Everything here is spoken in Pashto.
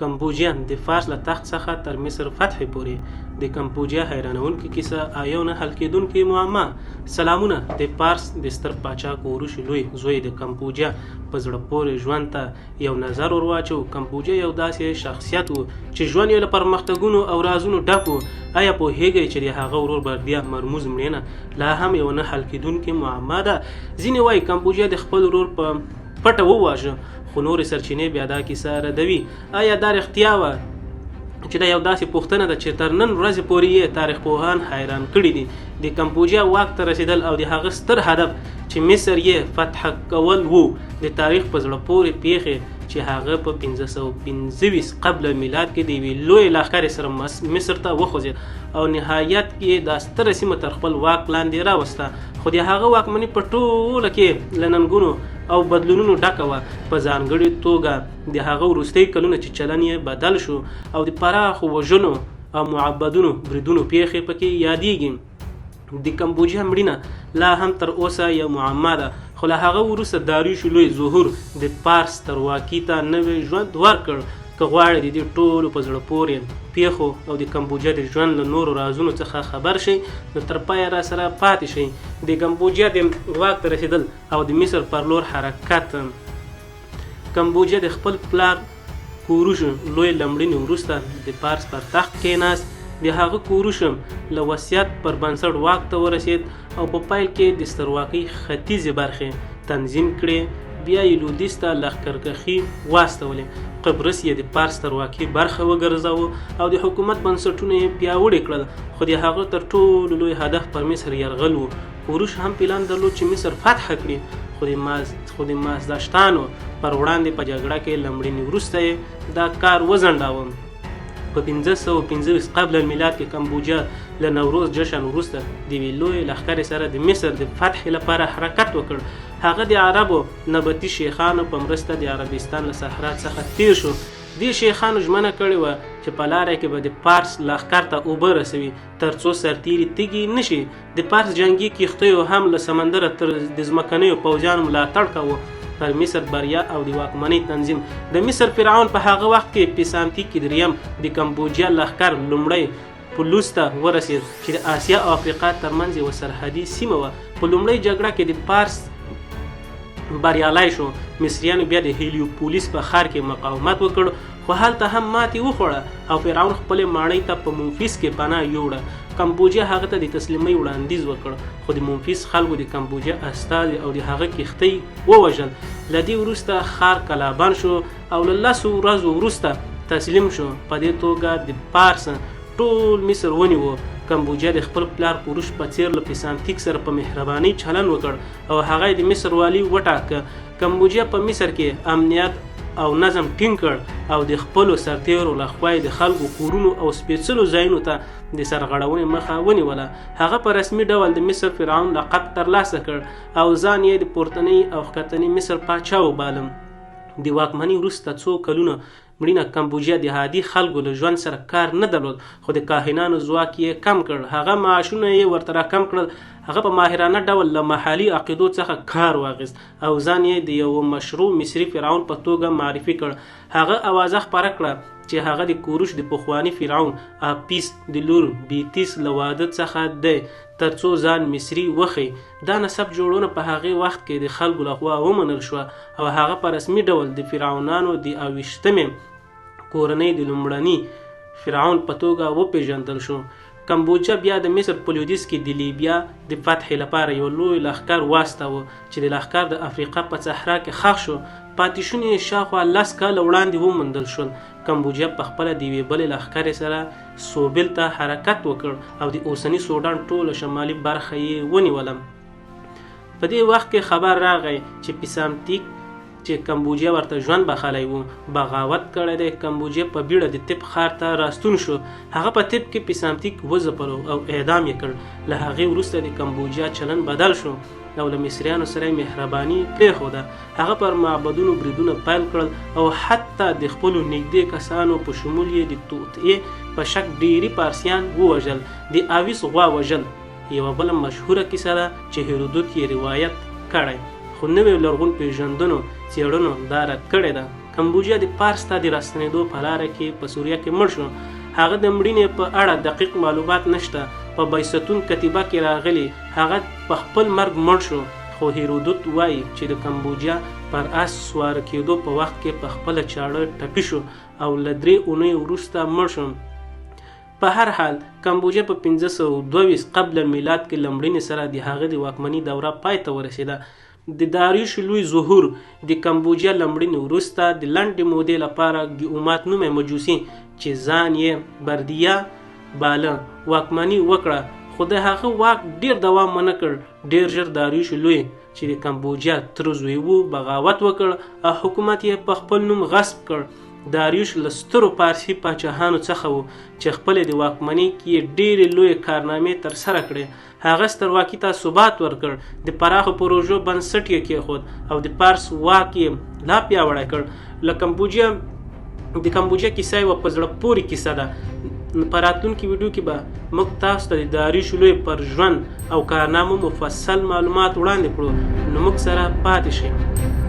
کمبوجیه د فارس له تخت څخه تر مصر فتحې پورې د کمبوجیه حیرانوونکې کیسه او یو نه حل کېدونکې معما. سلامونه! د پارس د ستر پاچا کوروش لوی زوی د کمبوجیه په زړه پورې ژوند ته یو نظر ور واچوو. کمبوجیه یو داسې شخصیت و چې ژوند یې له پرمختګونو او رازونو ډک و. ایا پوهېږئ چې د هغه ورور بردیا مرموز مړینه لا هم یوه نه حل کېدونکې معما ده؟ ځینې وايي کمبوجیه د خپل ورور په پټه وواژه، خو نورې سرچینې بیا دا کیسه ردوي. ایا دا رښتیا وه چې دا یو داسې پوښتنه ده چې تر نن ورځې پورې یې تاریخ پوهان حیران کړي دي. د کمبوجیا واک ته رسېدل او د هغه ستر هدف چې مصر یې فتح کول وو، د تاریخ په زړه پورې پیښې چې هغه په 525 قبل میلاد کې د یوې لویې لښکرې سره مصر ته وخوځېد او نهایت کې یې دا ستره سیمه تر خپل واک لاندې راوسته. خو د هغه واکمني په ټوله کې له ننګونو او بدلونونو ډکه وه، په ځانګړې توګه د هغه وروستي کلونه چې چلن یې بدل شو او د پراخو وژنو او معبدونو بریدونو پیښې پکې یادیږي. د کمبوجیا مړینه لا هم تر اوسه یو معما ده، خو له هغه وروسته داریوش لوی ظهور د پارس سترواکي ته نوی ژوند ورکړ. که غواړئ د دې ټولو په زړه پورې پیښو او د کمبوجیا د ژوند له نورو رازونو څخه خبر شئ، نو تر پایه راسره پاتې شئ. د کمبوجیا د واک ته رسېدل او د مصر پر لور حرکت. کمبوجیه د خپل پلار کوروش لوی له مړینې وروسته د پارس پر تخت کېناست. د هغه کوروش له وصیت پر بنسټ واک ته ورسېد او په پیل کې د سترواکۍ ختیځې برخې تنظیم کړې، بیا یې لودیځ ته لښکرکښي واستولې، قبرس یې د پارس سترواکۍ برخه وګرځاوه او د حکومت بنسټونه یې پیاوړي کړل، خو د هغه تر ټولو لوی هدف پر مصر یرغل و. کوروش هم پلان درلود چې مصر فتح کړي، خو د مازداشتانو پر وړاندې په جګړه کې له مړینې وروسته یې دا کار وځنډاوه. په 525 قبل المیلاد کې کمبوجا له نوروز جشن وروسته د یوې لویې لښکرې سره د مصر د فتحې لپاره حرکت وکړ. هغه د عربو نبطي شیخانو په مرسته د عربستان له صحرا څخه تېر شو. دې شیخانو ژمنه کړې وه چې په لاره کې به د پارس لښکر ته اوبه رسوي ترڅو سرتېري تږي نه شي. د پارس جنګي کښتیو هم له سمندره تر د ځمکنیو پوځیانو ملاتړ کاوه. پر مصر بریا او د واکمنۍ تنظیم. د مصر فرعون په هغه وخت کې پیسامتیک دریم د کمبوجیا لښکر لومړی پولوس ته ورسید چې د آسیا او افریقا ترمنځ یوه سرحدي سیمه وه. په لومړۍ جګړه کې د پارس بریالی شو. مصریانو بیا د هیلیوپولیس په ښار کې مقاومت وکړ، خو هلته هم ماتې وخوړه او فرعون خپلې ماڼۍ ته په ممفیس کې پناه یوړه. کمبوجیا هغه ته د تسلیمۍ وړاندیز وکړ، خو د ممفیس خلکو د کمبوجیا استازي او د هغه کښتۍ ووژل. له دې وروسته ښار کلابند شو او له لسو ورځو وروسته تسلیم شو. په دې توګه د پارس ټول مصر ونیو. کمبوجیا د خپل پلار کوروش په څېر له پیسامتیک سره په مهربانۍ چلند وکړ او هغه یې د مصر والي وټاکه. کمبوجیا په مصر کې امنیت او نظم ټینګ کړ او د خپلو سرتېرو له خوا یې د خلکو کورونو او سپېڅلو ځایونو ته د سرغړونې مخه ونیوله. هغه په رسمي ډول د مصر فرعون لقب ترلاسه کړ او ځان یې د پورتنۍ او ښکتني مصر پاچا وباله. د واکمنۍ وروسته څو کلونه مړینه کمبوجیا د عادي خلکو له ژوند سره کار نه درلود، خو د کاهنانو ځواک یې کم کړ، هغه معاشونه یې ورته راکم کړل. هغه په ماهرانه ډول له محلي عقیدو څخه کار واخیست او ځان یې د یوه مشروع مصري فرعون په توګه معرفي کړ. هغه اوازه خپره کړه چې هغه د کوروش د پخواني فرعون اپیس د لور بیتیس له واده څخه دی، ترڅو ځان مصري وښيي. دا نسب جوړونه په هغې وخت کې د خلکو له خوا ومنل شوه او هغه په رسمي ډول د فرعونانو د اویشتمې کورنۍ د لومړني فرعون په توګه وپېژندل شو. کمبوجه بیا د مصر په لویدیځ کې د لیبیا د فتحې لپاره یو لوی لښکر واستاوه چې د لښکر د افریقا په صحرا کې ښخ شو. پاتې شوني یې شاوخوا لس کاله وړاندې وموندل شول. کمبوجه په خپله د یوې بلې لښکرې سره سوبل ته حرکت وکړ او د اوسني سوډان ټوله شمالي برخه یې ونیوله. په دې وخت کې خبر راغی چې پیسامتیک چې کمبوجیه ورته ژوند بخښلی و، بغاوت کړی دی. کمبوجیه په بیړه د طب ښار ته راستون شو. هغه په طب کې پیسامتیک وځپلو او اعدام یې کړ. له هغې وروسته د کمبوجیا چلن بدل شو او له مصریانو سره یې مهرباني پرېښوده. هغه پر معبدونو بریدونه پیل کړل او حتی د خپلو نږدې کسانو په شمول یې د توطئې په شک ډېری پارسیان ووژل. د اویس غوا وژل یوه بله مشهوره کیسه ده چې هیرودوت یې روایت کړی، خو نویو لرغون پېژندنو څېړنو دا رد کړې ده. کمبوجیا د پارس ته د راستنېدو په لاره کې په سوریه کې مړ شو. هغه د مړینې په اړه دقیق معلومات نشته. په بیستون کتیبه کې راغلي، هغه په خپل مرګ مړ شو، خو هیرودوت وايي چې د کمبوجیا پر اس سواره کېدو په وخت کې په خپله چاړه ټپي شو او له 3 اونیو وروسته مړ شو. په هر حال، کمبوجیا په 522 قبل المیلاد کې له مړینې سره د هغه د واکمني دوره پای ته ورسېده. د داریوش لوی ظهور د کمبوجیا له مړینې وروسته د لنډې مودې لپاره ګیومات نومی مجوسي چې ځان یې بردیا باله واکمني وکړه، خو د هغه واک ډېر دوام ونه کړ. ډېر ژر داریوش لوی چې د کمبوجیا تره زوی و بغاوت وکړ او حکومت یې په خپل نوم غصب کړ. داریوش له سترو پارسي پاچاهانو څخه و چې خپلې د واکمنۍ کې یې ډېرې لویې کارنامې ترسره کړې. هغه سترواکي ته ثبات ورکړ، د پراخو پروژو بنسټ یې کېښود او د پارس واک یې لا پیاوړی کړ. له کمبوجیا د کمبوجیا کیسه یوه په زړه پورې کیسه ده. په راتلونکي ویډیو کې به موږ تاسو ته د داریوش لوی پر ژوند او کارنامو مفصل معلومات وړاندې کړو، نو موږ سره پاتې شئ.